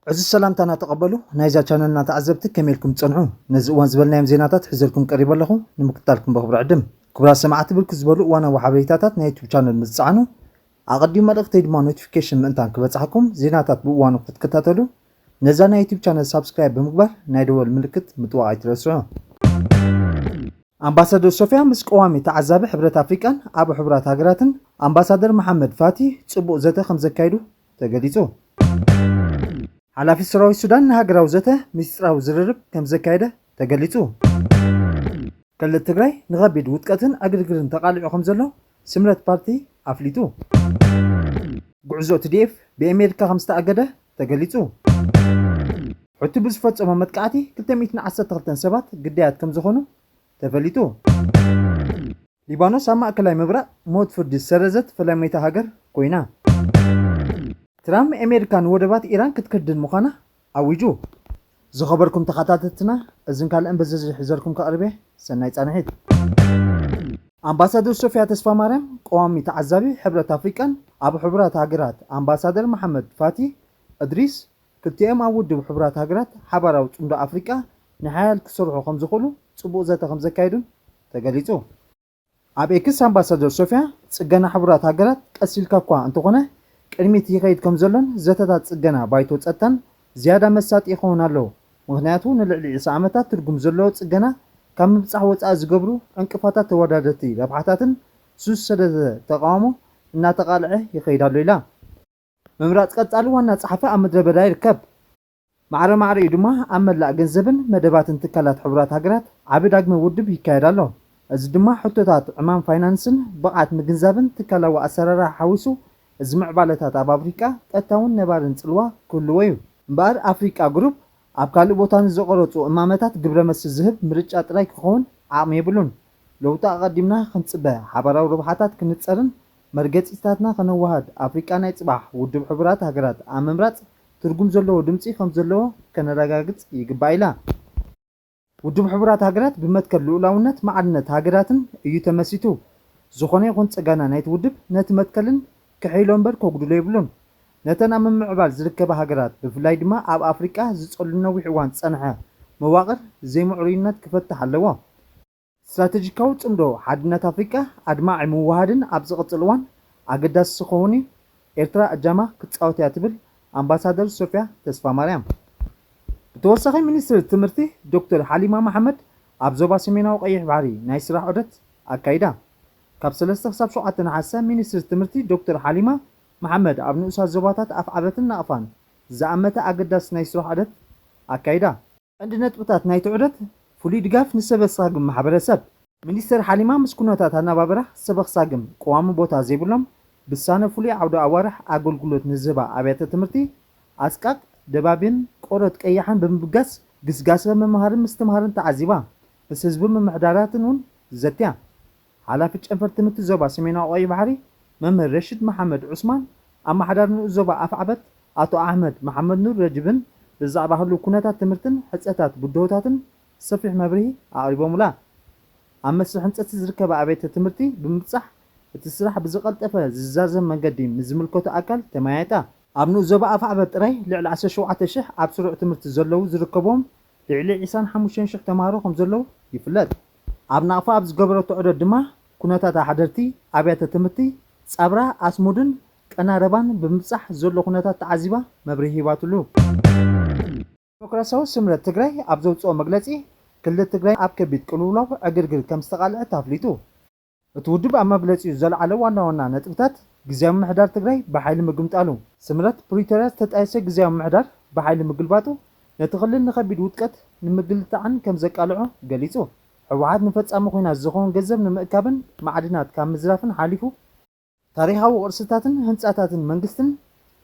ዕዙዝ ሰላምታና ተቐበሉ ናይዛ ቻነልና ተዓዘብቲ፣ ከመይ ኢልኩም ትጸንሑ? ነዚ እዋን ዝበልናዮም ዜናታት ሒዘልኩም ቀሪበ ኣለኹ፣ ንምክትታልኩም በኽብሪ ዕድም። ክቡራት ሰማዕቲ፣ ብርክት ዝበሉ እዋናዊ ሓበሬታታት ናይ ዩቱብ ቻነል ምስ ትጸዓኑ፣ ኣቐዲሙ መልእኽተይ ድማ ኖቲፊኬሽን ምእንታን ክበጽሓኩም፣ ዜናታት ብእዋኑ ክትከታተሉ፣ ነዛ ናይ ዩቱብ ቻነል ሳብስክራይብ ብምግባር ናይ ደወል ምልክት ምጥዋቕ ኣይትረስዑ። ኣምባሳደር ሶፊያ ምስ ቀዋሚ ተዓዛቢ ሕብረት ኣፍሪቃን ኣብ ሕቡራት ሃገራትን ኣምባሳደር መሓመድ ፋቲ ጽቡቕ ዘተ ከም ዘካይዱ ተገሊጹ። ሓላፊ ሰራዊት ሱዳን ንሃገራዊ ዘተ ምስጢራዊ ዝርርብ ከም ዘካየደ ተገሊጹ። ክልል ትግራይ ንኸቢድ ውድቀትን ዕግርግርን ተቓሊዑ ከም ዘሎ ስምረት ፓርቲ ኣፍሊጡ። ጉዕዞ ቲ ዲ ኤፍ ብኣሜሪካ ከም ዝተኣገደ ተገሊጹ። ሑቲ ብዝፈጸሞ መጥቃዕቲ ክልተ ሚእትን ዓሰርተ ክልተን ሰባት ግዳያት ከም ዝኾኑ ተፈሊጡ። ሊባኖስ ኣብ ማእከላይ ምብራቕ ሞት ፍርዲ ዝሰረዘት ፈላመይቲ ሃገር ኮይና። ትራምፕ ኣሜሪካ ንወደባት ኢራን ክትክህድን ምዃና ኣዊጁ። ዝኸበርኩም ተኸታተልትና፣ እዝን ካልእን በዝርዝር ሒዘልኩም ከቕርብ እየ። ሰናይ ጻንሒት። ኣምባሳደር ሶፊያ ተስፋማርያም፣ ቀዋሚ ተዓዛቢ ሕብረት ኣፍሪቃን ኣብ ሕቡራት ሃገራት ኣምባሳደር መሓመድ ፋቲ እድሪስ፣ ክልቲኦም ኣብ ውድብ ሕቡራት ሃገራት ሓባራዊ ጽምዶ ኣፍሪቃ ንሓያል ክሰርሑ ከም ዝኽእሉ ጽቡቕ ዘተ ከም ዘካየዱን ተገሊጹ። ኣብ ኤክስ ኣምባሳደር ሶፊያ፣ ጽገና ሕቡራት ሃገራት ቀስ ኢልካ እኳ እንተኾነ ቅድሚት ይኸይድ ከም ዘሎን ዘተታት ጽገና ባይቶ ጸጥታን ዝያዳ መሳጢ ይኸውን ኣሎ፣ ምኽንያቱ ንልዕሊ ዕስራ ዓመታት ትርጉም ዘለዎ ጽገና ካብ ምብጻሕ ወጻኢ ዝገብሩ ዕንቅፋታት ተወዳደርቲ ረብሓታትን ሱስ ዝሰደደ ተቓውሞ እናተቓልዐ ይኸይድ ኣሎ ኢላ። ምምራጽ ቀጻሊ ዋና ጸሓፊ ኣብ ምድረ በዳ ይርከብ። ማዕረ ማዕሪኡ ድማ ኣብ መላእ ገንዘብን መደባትን ትካላት ሕቡራት ሃገራት ዓቢ ዳግመ ውድብ ይካየድ ኣሎ። እዚ ድማ ሕቶታት ዕማም ፋይናንስን ብቕዓት ምግንዛብን ትካላዊ ኣሰራርሓ ሓዊሱ፣ እዚ ምዕባለታት ኣብ ኣፍሪቃ ቀጥታውን ነባርን ጽልዋ ክህልዎ እዩ። እምበኣር ኣፍሪቃ ግሩፕ ኣብ ካልእ ቦታ ንዝቐረጹ እማመታት ግብረ መልሲ ዝህብ ምርጫ ጥራይ ክኸውን ዓቕሚ የብሉን። ለውጢ ኣቐዲምና ክንጽበ፣ ሓባራዊ ረብሓታት ክንጸርን መርገጺታትና ከነወሃድ ኣፍሪቃ ናይ ጽባሕ ውድብ ሕቡራት ሃገራት ኣብ ምምራጽ ትርጉም ዘለዎ ድምጺ ከም ዘለዎ ከነረጋግጽ ይግባእ ኢላ። ውድብ ሕቡራት ሃገራት ብመትከል ልኡላውነት ማዕርነት ሃገራትን እዩ ተመሲቱ። ዝኾነ ይኹን ጽገና ናይቲ ውድብ ነቲ መትከልን ክሕይሎ እምበር ከጉድሎ የብሉን። ነተን ኣብ ምምዕባል ዝርከባ ሃገራት ብፍላይ ድማ ኣብ ኣፍሪቃ ዝጸሉ ነዊሕ እዋን ዝጸንሐ መዋቕር ዘይምዕሩይነት ክፈትሕ ኣለዎ። ስትራተጂካዊ ጽምዶ ሓድነት ኣፍሪቃ ኣድማዒ ምውሃድን ኣብ ዝቕጽል እዋን ኣገዳሲ ክኸውን እዩ። ኤርትራ እጃማ ክትጻወት እያ ትብል ኣምባሳደር ሶፊያ ተስፋማርያም። ብተወሳኺ ሚኒስትሪ ትምህርቲ ዶክተር ሓሊማ መሓመድ ኣብ ዞባ ሰሜናዊ ቀይሕ ባሕሪ ናይ ስራሕ ዑደት ኣካይዳ። ካብ ሰለስተ ክሳብ ሸውዓተ ነሓሰ ሚኒስትሪ ትምህርቲ ዶክተር ሓሊማ መሓመድ ኣብ ንኡሳት ዞባታት ኣፍዓበትን ናቕፋን ዝኣመተ ኣገዳሲ ናይ ስራሕ ዑደት ኣካይዳ። ቀንዲ ነጥብታት ናይቲ ዑደት፣ ፍሉይ ድጋፍ ንሰበ ሳግም ማሕበረሰብ። ሚኒስተር ሓሊማ ምስ ኩነታት ኣነባብራ ሰበኽ ሳግም ቀዋሚ ቦታ ዘይብሎም ብሳነ ፍሉይ ዓውደ ኣዋርሕ ኣገልግሎት ንዝህባ ኣብያተ ትምህርቲ ኣስቃቅ፣ ደባቢን ቆረት ቀያሕን ብምብጋስ ግስጋሰ ምምሃርን ምስትምሃርን ተዓዚባ ምስ ህዝቢ ምምሕዳራትን እውን ዘትያ። ሓላፊ ጨንፈር ትምህርቲ ዞባ ሰሜናዊ ቀይሕ ባሕሪ መምህር ረሽድ መሓመድ ዑስማን፣ ኣመሓዳሪ ንኡስ ዞባ ኣፍዓበት ኣቶ ኣሕመድ መሓመድ ኑር ረጅብን ብዛዕባ ህሉው ኩነታት ትምህርትን ሕጸታት ብድሆታትን ሰፊሕ መብርሂ ኣቕሪቦምላ። ኣብ መስርሕ ህንጸት ዝርከባ ኣብያተ ትምህርቲ ብምብጻሕ እቲ ስራሕ ብዝቐልጠፈ ዝዛዘም መንገዲ ምስ ዝምልከቶ ኣካል ተመያየጣ። ኣብ ንኡስ ዞባ ኣፍዓበት ጥራይ ልዕሊ ዓሰርተ ሸውዓተ ሽሕ ኣብ ስሩዕ ትምህርቲ ዘለዉ ዝርከብዎም ልዕሊ ዕስራን ሓሙሽተን ሽሕ ተምሃሮ ከም ዘለዉ ይፍለጥ። ኣብ ናቕፋ ኣብ ዝገበረቶ ዑደት ድማ ኩነታት ሓደርቲ ኣብያተ ትምህርቲ ጻብራ ኣስሙድን ቀናረባን ብምብጻሕ ዘሎ ኩነታት ተዓዚባ መብርሂ ሂባትሉ። ዲሞክራሲያዊ ስምረት ትግራይ ኣብ ዘውፅኦ መግለፂ ክልል ትግራይ ኣብ ከቢድ ቅልውላው ዕግርግር ከም ዝተቓልዐት ኣፍሊጡ። እቲ ውድብ ኣብ መግለጺኡ ዘልዓሎ ዋና ዋና ነጥብታት፣ ግዝያዊ ምምሕዳር ትግራይ ብሓይሊ ምግምጣሉ፣ ስምረት ፕሪቶርያ ዝተጣየሰ ግዝያዊ ምምሕዳር ብሓይሊ ምግልባጡ፣ ነቲ ክልል ንኸቢድ ውድቀት ንምግልታዕን ከም ዘቃልዖ ገሊጹ። ህወሓት ንፈጻሚ ኲናት ዝኸውን ገንዘብ ንምእካብን ማዕድናት ካብ ምዝራፍን ሓሊፉ፣ ታሪኻዊ ቅርስታትን ህንጻታትን መንግስትን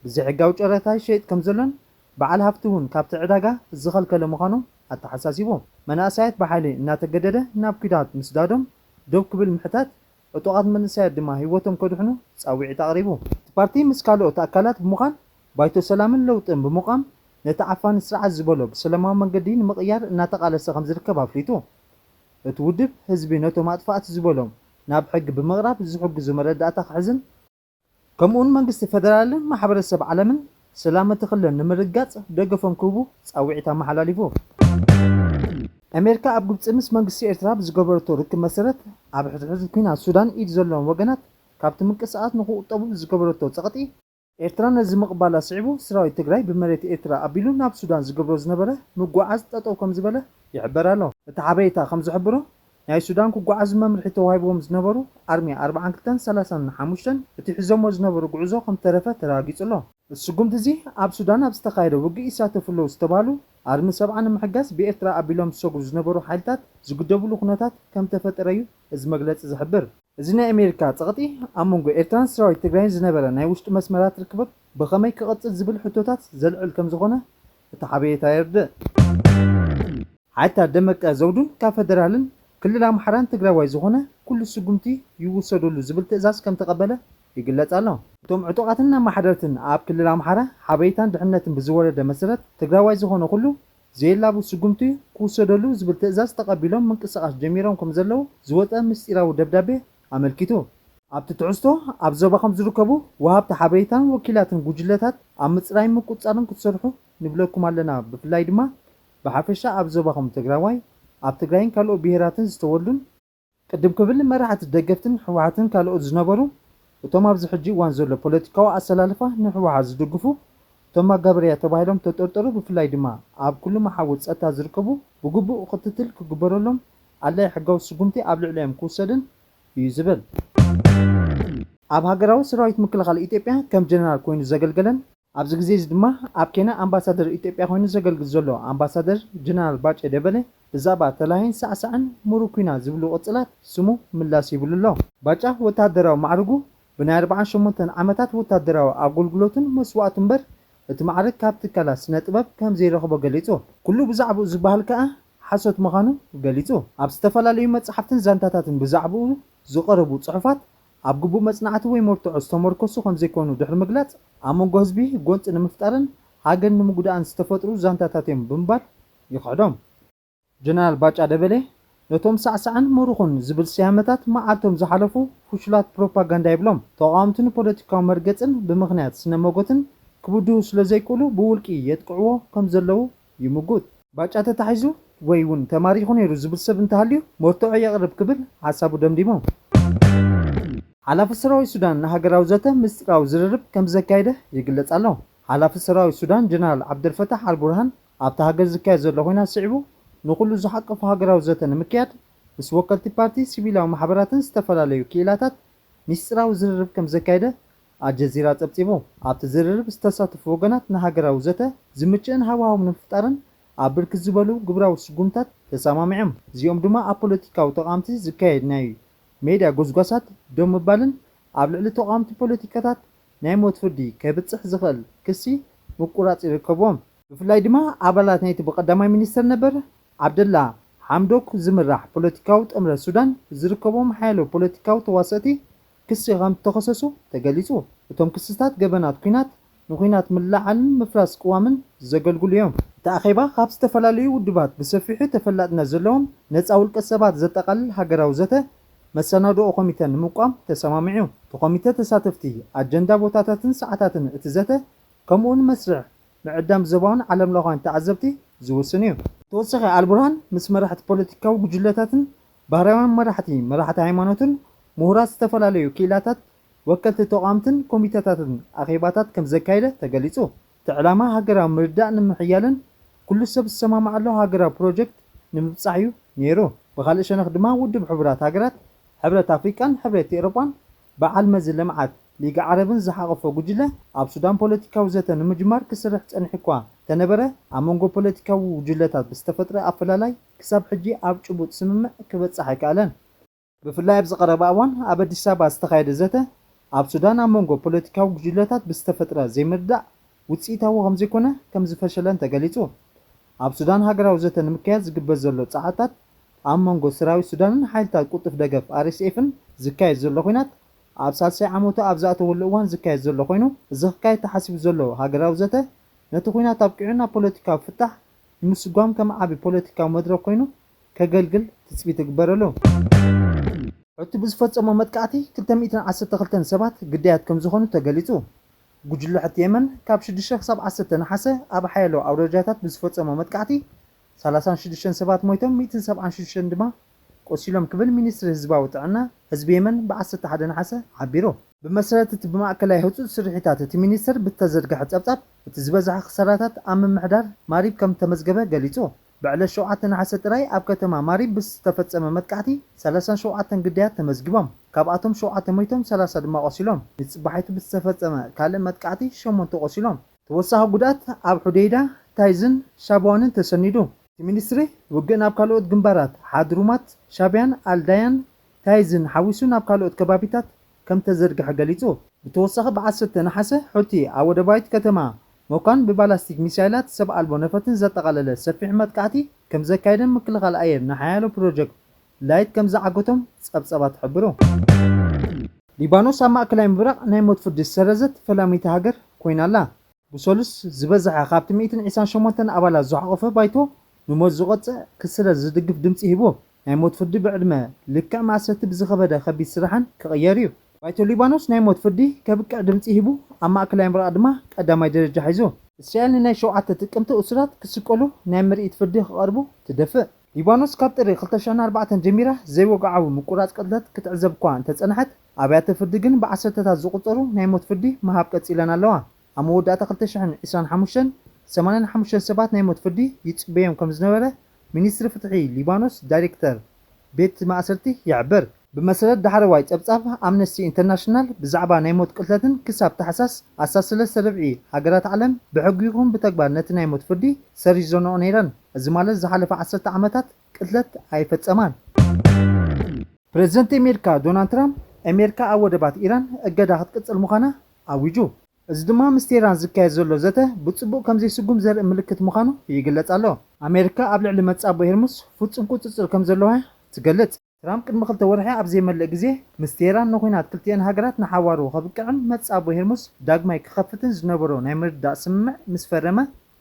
ብዘይሕጋዊ ጨረታ ይሸይጥ ከም ዘሎን በዓል ሃፍቲ እውን ካብቲ ዕዳጋ ዝኸልከለ ምዃኑ ኣተሓሳሲቡ። መናእሰያት ብሓይሊ እናተገደደ ናብ ኲናት ምስዳዶም ደው ክብል ምሕታት፣ ዕጡቓት መንእሰያት ድማ ህይወቶም ከድሕኑ ጻውዒት ኣቕሪቡ። እቲ ፓርቲ ምስ ካልኦት ኣካላት ብምዃን ባይቶ ሰላምን ለውጥን ብምቋም ነቲ ዓፋኒ ስርዓት ዝበሎ ብሰላማዊ መንገዲ ንምቕያር እናተቓለሰ ከም ዝርከብ ኣፍሊጡ። እቲ ውድብ ህዝቢ ነቶም ኣጥፋእቲ ዝበሎም ናብ ሕጊ ብምቕራብ ዝሕግዙ መረዳእታ ክሕዝን ከምኡውን መንግስቲ ፌደራልን ማሕበረሰብ ዓለምን ሰላም እቲ ክልል ንምርግጋጽ ደገፎም ክህቡ ጻውዒት ኣመሓላሊፉ። ኣሜሪካ ኣብ ግብጺ ምስ መንግስቲ ኤርትራ ብዝገበረቶ ርክብ መሰረት፣ ኣብ ሕድሕድ ኲናት ሱዳን ኢድ ዘለዎም ወገናት ካብቲ ምንቅስቓስ ንኽቑጠቡ ብዝገበረቶ ጸቕጢ፣ ኤርትራ ነዚ ምቕባላ ስዒቡ፣ ሰራዊት ትግራይ ብመሬት ኤርትራ ኣቢሉ ናብ ሱዳን ዝገብሮ ዝነበረ ምጉዓዝ ጠጠው ከም ዝበለ ይሕበር ኣሎ። እቲ ሓበሬታ ከም ዝሕብሮ፣ ናይ ሱዳን ክጓዓዙ መምርሒ ተዋሂብዎም ዝነበሩ ኣርሚ ኣርባዓን ክልተን ሰላሳን ሓሙሽተን እቲ ሒዞሞ ዝነበሩ ጉዕዞ ከም ተረፈ ተረጋጊጹ ኣሎ። ስጉምቲ እዚ ኣብ ሱዳን ኣብ ዝተኻየደ ውግእ ይሳተፉ ኣለዉ ዝተባህሉ ኣርሚ ሰብዓ ንምሕጋዝ ብኤርትራ ኣቢሎም ዝሰግሩ ዝነበሩ ሓይልታት ዝግደብሉ ኩነታት ከም ተፈጠረ እዩ እዚ መግለጺ ዝሕብር። እዚ ናይ ኣሜሪካ ጸቕጢ ኣብ መንጎ ኤርትራን ሰራዊት ትግራይን ዝነበረ ናይ ውሽጢ መስመራት ርክብ ብኸመይ ክቕጽል ዝብል ሕቶታት ዘልዕል ከም ዝኾነ እቲ ሓበሬታ የርድእ። ሓይልታት ደመቀ ዘውዱን ካብ ፈደራልን ክልል ኣምሓራን ትግራዋይ ዝኾነ ኩሉ ስጉምቲ ይውሰደሉ ዝብል ትእዛዝ ከም ተቐበለ ይግለጽ ኣሎ። እቶም ዕጡቓትን ኣመሓደርትን ኣብ ክልል ኣምሓራ ሓበሬታን ድሕነትን ብዝወረደ መሰረት፣ ትግራዋይ ዝኾነ ኩሉ ዘየላቡ ስጉምቲ ክውሰደሉ ዝብል ትእዛዝ ተቐቢሎም ምንቅስቓስ ጀሚሮም ከም ዘለዉ ዝወጸ ምስጢራዊ ደብዳቤ ኣመልኪቱ። ኣብቲ ትሕዝቶ፣ ኣብ ዞባኹም ዝርከቡ ወሃብቲ ሓበሬታን ወኪላትን ጉጅለታት ኣብ ምጽራይን ምቁጽጻርን ክትሰርሑ ንብለኩም ኣለና። ብፍላይ ድማ ብሓፈሻ ኣብ ዞባኹም ትግራዋይ፣ ኣብ ትግራይን ካልኦት ብሄራትን ዝተወልዱን ቅድም ክብል መራሕቲ ደገፍትን ህወሓትን ካልኦት ዝነበሩ፣ እቶም ኣብዚ ሕጂ እዋን ዘሎ ፖለቲካዊ ኣሰላልፋ ንህወሓት ዝድግፉ፣ እቶም ማጋበርያ ተባሂሎም ተጠርጠሩ፣ ብፍላይ ድማ ኣብ ኩሉ መሓውር ጸጥታ ዝርከቡ ብግቡእ ክትትል ክግበረሎም ኣድላዪ ሕጋዊ ስጉምቲ ኣብ ልዕሊኦም ክውሰድን እዩ ዝብል። ኣብ ሃገራዊ ሰራዊት ምክልኻል ኢትዮጵያ ከም ጀነራል ኮይኑ ዘገልገለን ኣብዚ ግዜ እዚ ድማ ኣብ ኬንያ ኣምባሳደር ኢትዮጵያ ኮይኑ ዘገልግል ዘሎ ኣምባሳደር ጀነራል ባጨ ደበሌ ብዛዕባ ተላሃይን ሳዕሳዕን ምሩኽ ኲናት ዝብሉ ቅጽላት ስሙ ምላስ ይብሉ ኣሎ። ባጫ ወተሃደራዊ ማዕርጉ ብናይ ኣርባዓን ሸሞንተን ዓመታት ወተሃደራዊ ኣገልግሎትን መስዋእቱ እምበር እቲ ማዕርግ ካብ ትካላት ስነ ጥበብ ከም ዘይረኽቦ ገሊጹ። ኩሉ ብዛዕባኡ ዝበሃል ከኣ ሓሶት ምዃኑ ገሊጹ። ኣብ ዝተፈላለዩ መጻሕፍትን ዛንታታትን ብዛዕባኡ ዝቐረቡ ጽሑፋት ኣብ ግቡእ መጽናዕቲ ወይ መርትዖ ዝተመርኮሱ ከም ዘይኮኑ ድሕሪ ምግላጽ፣ ኣብ መንጎ ህዝቢ ጎንጺ ንምፍጣርን ሃገር ንምጉዳእን ዝተፈጥሩ ዛንታታት እዮም ብምባል ይኽሕዶም። ጀነራል ባጫ ደበሌ ነቶም ሳዕሳዕን ምሩኽን ዝብል ስያመታት መዓልቶም ዝሓለፉ ፍሹላት ፕሮፓጋንዳ ይብሎም። ተቓወምቲ ንፖለቲካዊ መርገጽን ብምኽንያት ስነ መጎትን ክብድሁ ስለ ዘይክእሉ ብውልቂ የጥቅዕዎ ከም ዘለዉ ይምጉት። ባጫ ተታሒዙ ወይ እውን ተማሪኹ ነይሩ ዝብል ሰብ እንተሃልዩ መርትዖ የቕርብ ክብል ሓሳቡ ደምዲሙ። ሓላፊ ሰራዊት ሱዳን ንሃገራዊ ዘተ ምስጢራዊ ዝርርብ ከም ዘካየደ ይግለጽ ኣሎ። ሓላፊ ሰራዊት ሱዳን ጀነራል ዓብደልፈታሕ ኣልቡርሃን ኣብታ ሃገር ዝካየድ ዘሎ ኲናት ስዒቡ ንኹሉ ዝሓቀፉ ሃገራዊ ዘተ ንምክያድ ምስ ወከልቲ ፓርቲ፣ ሲቪላዊ ማሕበራትን ዝተፈላለዩ ክኢላታት ምስጢራዊ ዝርርብ ከም ዘካየደ ኣልጀዚራ ጸብጺቡ። ኣብቲ ዝርርብ ዝተሳተፉ ወገናት ንሃገራዊ ዘተ ዝምችእን ሃዋህው ንምፍጣርን ኣብ ብርክት ዝበሉ ግብራዊ ስጉምታት ተሰማሚዖም። እዚኦም ድማ ኣብ ፖለቲካዊ ተቓምቲ ዝካየድ ናይ ሜድያ ጎስጓሳት ደው ምባልን ኣብ ልዕሊ ተቓወምቲ ፖለቲካታት ናይ ሞት ፍርዲ ከብጽሕ ዝኽእል ክሲ ምቁራጽ ይርከብዎም። ብፍላይ ድማ ኣባላት ናይቲ ብቀዳማይ ሚኒስተር ነበር ዓብደላ ሓምዶክ ዝምራሕ ፖለቲካዊ ጥምረት ሱዳን ዝርከብዎም ሓያሎ ፖለቲካዊ ተዋሰእቲ ክሲ ከም ዝተኸሰሱ ተገሊጹ። እቶም ክስታት ገበናት ኲናት፣ ንኲናት ምልዕዓልን ምፍራስ ቅዋምን ዘገልግሉ እዮም። እቲ ኣኼባ ካብ ዝተፈላለዩ ውድባት ብሰፊሑ ተፈላጥነት ዘለዎም ነጻ ውልቀ ሰባት ዘጠቓልል ሃገራዊ ዘተ መሰናድኦ ኮሚተ ንምቋም ተሰማሚዑ። እቲ ኮሚተ ተሳተፍቲ፣ ኣጀንዳ፣ ቦታታትን ሰዓታትን እቲ ዘተ ከምኡውን መስርሕ ምዕዳም ዞባውን ዓለምለኻውን ተዓዘብቲ ዝውስን እዩ። ተወሳኺ ኣልቡርሃን ምስ መራሕቲ ፖለቲካዊ ጉጅለታትን ባህርያውያን መራሕቲ፣ መራሕቲ ሃይማኖትን ምሁራት ዝተፈላለዩ ክኢላታት፣ ወከልቲ ተቓወምትን ኮሚተታትን ኣኼባታት ከም ዘካየደ ተገሊጹ። እቲ ዕላማ ሃገራዊ ምርድዳእ ንምሕያልን ኩሉ ሰብ ዝሰማማዓሉ ሃገራዊ ፕሮጀክት ንምብጻሕ እዩ ነይሩ። ብኻልእ ሸነኽ ድማ ውድብ ሕቡራት ሃገራት፣ ሕብረት ኣፍሪቃን ሕብረት ኤውሮጳን በዓል መዚ ልምዓት ሊግ ዓረብን ዝሓቖፈ ጉጅለ ኣብ ሱዳን ፖለቲካዊ ዘተ ንምጅማር ክስርሕ ጸኒሑ እኳ እንተነበረ፣ ኣብ መንጎ ፖለቲካዊ ጉጅለታት ብዝተፈጥረ ኣፈላላይ ክሳብ ሕጂ ኣብ ጭቡጥ ስምምዕ ክበጽሕ ኣይከኣለን። ብፍላይ ኣብዚ ቀረባ እዋን ኣብ ኣዲስ ኣበባ ዝተኻየደ ዘተ ኣብ ሱዳን ኣብ መንጎ ፖለቲካዊ ጉጅለታት ብዝተፈጥረ ዘይምርዳእ ውጽኢታዊ ከም ዘይኮነ ከም ዝፈሸለን ተገሊጹ። ኣብ ሱዳን ሃገራዊ ዘተ ንምክያድ ዝግበር ዘሎ ጻዕርታት ኣብ መንጎ ሰራዊት ሱዳንን ሓይልታት ቅልጡፍ ደገፍ ኣር ኤስ ኤፍን ዝካየድ ዘሎ ኲናት ኣብ ሳልሳይ ዓመቱ ኣብ ዝኣተወሉ እዋን ዝካየድ ዘሎ ኮይኑ፣ እዚ ክካየድ ተሓሲቡ ዘሎ ሃገራዊ ዘተ ነቲ ኲናት ኣብቂዑ ናብ ፖለቲካዊ ፍታሕ ንምስጓም ከም ዓቢ ፖለቲካዊ መድረኽ ኮይኑ ከገልግል ትጽቢት ይግበረሉ። ሑቲ ብዝፈጸሞ መጥቃዕቲ ክልተ ሚእትን ዓሰርተ ክልተን ሰባት ግዳያት ከም ዝኾኑ ተገሊጹ። ጉጅለ ሕቲ የመን ካብ ሽዱሽተ ክሳብ ዓሰርተ ነሓሰ ኣብ ሓያሎ ኣውራጃታት ብዝፈጸሞ መጥቃዕቲ ሰላሳን ሽዱሽተን ሰባት ሞይቶም፣ ሚእትን ሰብዓን ሽዱሽተን ድማ ቆሲሎም ክብል ሚኒስትሪ ህዝባዊ ጥዕና ህዝቢ የመን ብ ዓሰርተ ሓደ ነሓሰ ሓቢሩ። ብመሰረት እቲ ብማእከላይ ህጹጽ ስርሒታት እቲ ሚኒስትር ብተዘርግሐ ጸብጻብ፣ እቲ ዝበዝሐ ክሳራታት ኣብ ምምሕዳር ማሪብ ከም ተመዝገበ ገሊጹ። ብዕለት ሸውዓተ ነሓሰ ጥራይ ኣብ ከተማ ማሪብ ብዝተፈጸመ መጥቃዕቲ ሰላሳን ሸውዓተን ግዳያት ተመዝጊቦም። ካብኣቶም ሸውዓተ ሞይቶም፣ ሰላሳ ድማ ቆሲሎም። ንጽባሒቱ ብዝተፈጸመ ካልእ መጥቃዕቲ ሸሞንተ ቆሲሎም። ተወሳኺ ጉድኣት ኣብ ሑደይዳ፣ ታይዝን ሻብዋንን ተሰኒዱ። እቲ ሚኒስትሪ፣ ውግእ ናብ ካልኦት ግንባራት ሓድሩማት፣ ሻብያን ኣልዳያን፣ ታይዝን ሓዊሱ ናብ ካልኦት ከባቢታት ከም ተዘርግሐ ገሊጹ። ብተወሳኺ ብ ዓሰርተ ነሓሰ፣ ሑቲ ኣብ ወደባዊት ከተማ ሞካን ብባላስቲክ ሚሳይላት ሰብ ኣልቦ ነፈርትን ዘጠቓለለ ሰፊሕ መጥቃዕቲ ከም ዘካየደን ምክልኻል ኣየር ንሓያሎ ፕሮጀክት ላይት ከም ዝዓገቶም ጸብጻባት ይሕብሩ። ሊባኖስ ኣብ ማእከላይ ምብራቕ ናይ ሞት ፍርዲ ዝሰረዘት ፈላሚት ሃገር ኮይና ኣላ። ብሰሉስ ዝበዝሐ ካብቲ ሚእትን ዕስራን ሸሞንተን ኣባላት ዝሓቖፈ ባይቶ ንሞት ዝቐጽዕ ክስረዝ ዝድግፍ ድምጺ ሂቡ። ናይ ሞት ፍርዲ ብዕድመ ልክዕ ማእሰርቲ ብዝኸበደ ከቢድ ስራሕን ክቕየር እዩ። ባይቶ ሊባኖስ ናይ ሞት ፍርዲ ከብቅዕ ድምጺ ሂቡ፣ ኣብ ማእከላይ ምብራቕ ድማ ቀዳማይ ደረጃ ሒዙ። እስራኤል ንናይ ሸውዓተ ጥቅምቲ እሱራት ክስቀሉ ናይ ምርኢት ፍርዲ ክቐርቡ ትደፍእ። ሊባኖስ ካብ ጥሪ ክልተ ሽሕን ኣርባዕተን ጀሚራ ዘይወግዓዊ ምቁራጽ ቅትለት ክትዕዘብ እኳ እንተጸንሐት፣ ኣብያተ ፍርዲ ግን ብዓሰርተታት ዝቑጸሩ ናይ ሞት ፍርዲ ምሃብ ቀጺለን ኣለዋ። ኣብ መወዳእታ ክልተ ሽሕን ዕስራን ሓሙሽተን፣ ሰማንያን ሓሙሽተን ሰባት ናይ ሞት ፍርዲ ይጽበዮም ከም ዝነበረ ሚኒስትሪ ፍትሒ ሊባኖስ ዳይሬክተር ቤት ማእሰርቲ ይሕብር። ብመሰረት ዳሕረዋይ ጸብጻብ ኣምነስቲ ኢንተርናሽናል ብዛዕባ ናይ ሞት ቅትለትን፣ ክሳብ ታሕሳስ ኣስታት ሰለስተ ርብዒ ሃገራት ዓለም ብሕጊ ይኹን ብተግባር ነቲ ናይ ሞት ፍርዲ ሰሪዘንኦ ነይረን። እዚ ማለት ዝሓለፈ ዓሰርተ ዓመታት ቅትለት ኣይፈጸማን። ፕረዚደንት ኣሜሪካ ዶናልድ ትራምፕ፣ ኣሜሪካ ኣብ ወደባት ኢራን እገዳ ክትቅጽል ምዃና ኣዊጁ። እዚ ድማ ምስ ቴህራን ዝካየድ ዘሎ ዘተ ብጽቡቕ ከም ዘይስጉም ዘርኢ ምልክት ምዃኑ ይግለጽ ኣሎ። ኣሜሪካ ኣብ ልዕሊ መጻቦ ሄርሙስ ፍጹም ቁጽጽር ከም ዘለዋ ትገልጽ። ትራምፕ ቅድሚ ክልተ ወርሒ ኣብ ዘይመልእ ግዜ ምስ ቴህራን ንኹናት ክልቲኤን ሃገራት ንሓዋሩ ከብቅዕን መጻቦ ሄርሙስ ዳግማይ ክኸፍትን ዝነበሮ ናይ ምርድዳእ ስምምዕ ምስ ፈረመ፣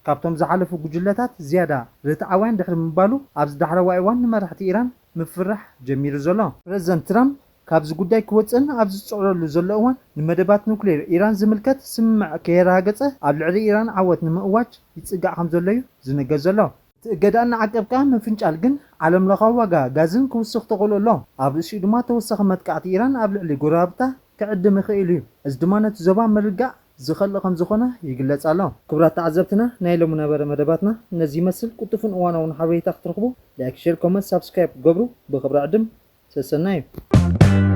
ካብቶም ዝሓለፉ ጉጅለታት ዝያዳ ርትዓውያን ድሕሪ ምባሉ፣ ኣብዚ ዳሕረዋይ እዋን ንመራሕቲ ኢራን ምፍርራሕ ጀሚሩ ዘሎ። ፕረዚደንት ትራምፕ ካብዚ ጉዳይ ክወጽእን ኣብ ዝጽዕረሉ ዘሎ እዋን፣ ንመደባት ኑክሌር ኢራን ዝምልከት ስምምዕ ከየረጋገጸ ኣብ ልዕሊ ኢራን ዓወት ንምእዋጅ ይጽጋዕ ከም ዘሎ እዩ ዝንገር ዘሎ። እቲ እገዳ እናዓቀብካ ምፍንጫል ግን ዓለምለኻዊ ዋጋ ጋዝን ክውስኽ ተኽእሎ ኣሎ። ኣብ ርእሲኡ ድማ ተወሳኺ መጥቃዕቲ ኢራን ኣብ ልዕሊ ጎረባብታ ክዕድም ይኽእል እዩ። እዚ ድማ ነቲ ዞባ ምርግጋእ ዝኸልእ ከም ዝኾነ ይግለጽ ኣሎ። ክቡራት ተዓዘብትና፣ ናይ ሎሚ ነበረ መደባትና ነዚ ይመስል። ቅልጡፍን እዋናውን ሓበሬታ ክትረኽቡ ላይክ፣ ሼር፣ ኮመንት፣ ሳብስክራይብ ክገብሩ ብኽብሪ ዕድም። ሰሰናዩ።